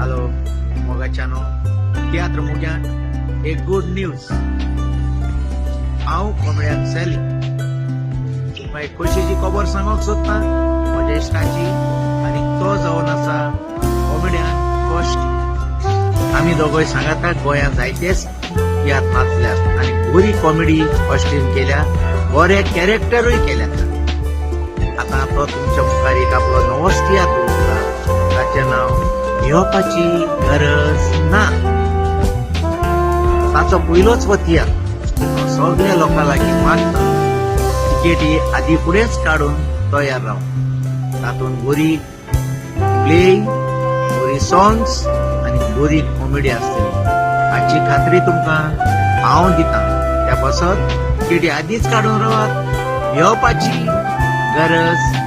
Hello मोगाच्यानो, तियात्र मोग्यांक एक good news. हांव comedian Sally तुमकां एक खोशयेची खबर सांगूंक सोदता म्हज्या इश्टाची आनी तो जावन आसा कॉमेडियन कॉश्टी. आमी दोगोय सांगाता गोंयांत जायतेच तियात्र नाचल्यात आनी बरी कॉमेडी कॉश्टीन केल्या, बरे कॅरेक्टरूय केल्यात. आतां तो तुमच्या मुखार एक आपलो नवोच तियात्र उरता, ताचें नांव भियोपाची गरज ना. ताचो पयलोच हो तियात्र. तो सगळ्या लोकां लागीं मागता, तिकेटी आदी फुडेंच काडून तयार राव. तातूंत बरी प्लेइंग, बरी सॉंग्स आनी बरी कॉमेडी आसतली हाची खात्री तुमकां हांव दितां. त्या पासत तिकेटी आदीच काडून रावात, भियोपाची गरज